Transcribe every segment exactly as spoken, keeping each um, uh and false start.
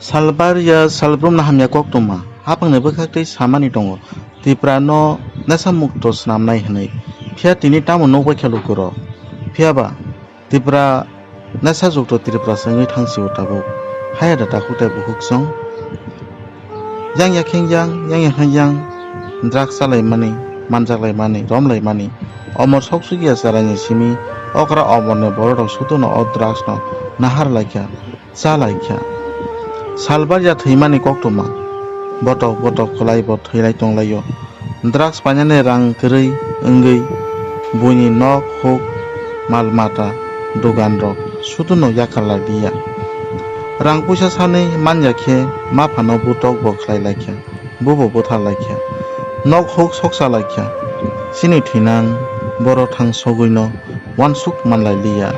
Salbar ya salbrumno hamya koktwma, haphangni bwkhaktwi samani tongo, Tripura no nesa mukto swnamnai hwnwi. Phiya tini tamo nukbaikha lukurok? Phiyaba Tripura nesa jukto Tripura se wngwi thangsio tabuk. Haya da takhuk tei bukhuk song. Yang yakheng yang, yang yakheng yang, drugs chalaimani, manjaklaimani, romlaimani. Omor sok sukya charaini simi, okra omorni bororok sutuno o drugs no nahar laikha. Cha laikha. Salbar ya thwimani koktwma. Botok botok kwlai bo thwilai tonglaio. Drugs painani rang kwrwi wngwi buini nok huk mal mata dugan rok sutuno yakarlai liya. Rang puisa sanwi manya khe maphano butok bo khlai laikha. Bubo bwtharlaikha. Nok huk soksa laikha. Chini thinang boro thang sogwino uansuk manlai liya.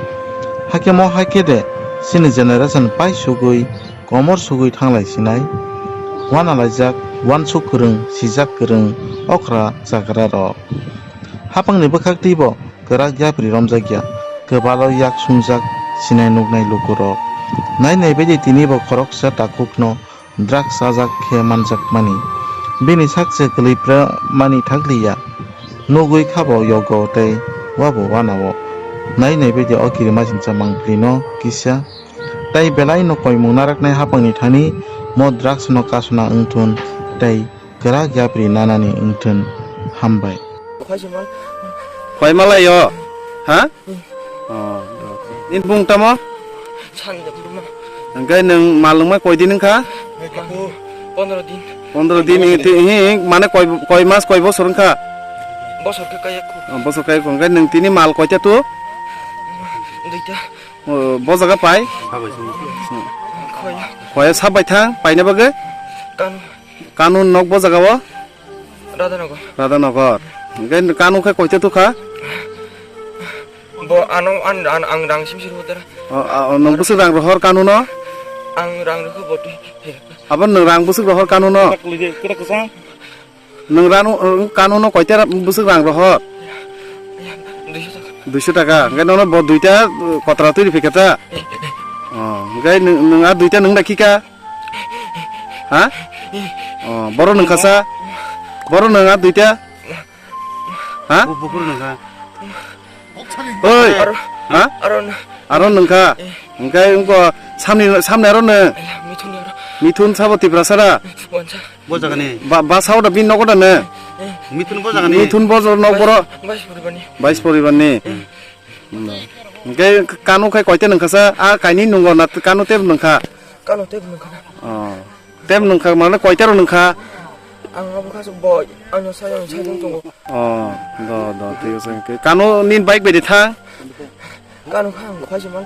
Hakhe mo haikhe de chini generation pai sugwi komor sugwi thanglai sinai. Uanalaijak uansuk kwrwng, sijak kwrwng okra chagra rok. Haphangni bwkhak twibo kwrak yapri romjakya. Kwbalo yak sungjak sinai nuknai lukurok. Nai nai baidi tinibo khoroksa takhukno drugs chajak khe manjakmani. Bini sak se kwlwi pramani thakliya. Nugwi khabo yogo tei wabo wanao. Nai nai baidi o kirimasingcha mangpili no kisa. Tei belai no koimung naraknai haphangni thani mo drugs no kasuna wngthun tei kwrak yapri nanani wngthun. Hambai. Khoi malai o, ha? Oh, nini bung tamo? Sani da buma. Hingke nwng mal nwngma koi din wngkha? Pondro din. Pondro din, hi, hi, mane koi, koi mas, koi bosor wngkha? Bosor khe kaya khu. Oh, bosor kaya khu. Hingke nwng tini mal koita tu? Duita. Oh, bo jaga pai? Khoi. Khoi sabai thang, paina bagwi? Kanu. Kanu nok bo jaga o? Radhanagar. Radhanagar. Hingke kanu khe koita tukha? Bo ano an, an, ang rang sim sir hotar. O, a, o, nwng bwswk rang rohor kanu no? Ang rang rokho boti. Abo nwng rang bwswk rohor kanu no? Nwng ranu, nwng kanu no koita ra-, bwswk rang rohor? Duiso taka. Duiso taka. Hingke nono bo duita, uh, kotra twi riphi kha ta? O, hingke nwng, nwng a duita nwng da khika? Ha? O, boro nwng khasa? Boro nwng a duita? Ha? Bu-, bukur nwng kha. Oi! Aro, ha? Aro nwng. Aro nwng kha? Eh. Hingke wngko samni, samni aro nwng? Aya, Mithun aro. Mithun sabo Tiprasa da? Wansa. Bo jaga ni? Ba, ba sao da bini nogo da nwng? Eh. Mithun bo jaga ni? Mithun bo nok boro? Bais poribar ni. Bais poribar ni? Eh. Hingke kanu khai koita nwng khasa? A kainwi nungo na kanu tebo nwng kha? Kanu tebo nwng kha. Oh. Tem nwng kha, mane koita rok nwng kha? Ang abo kha bo, ano saya ang saya tongo. Oh, do, do, thik ase. Kanu nini bike bai de thang? Kanu kha ang khoi se mal.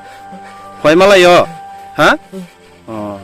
Khoi malai yo? Ha? Oh,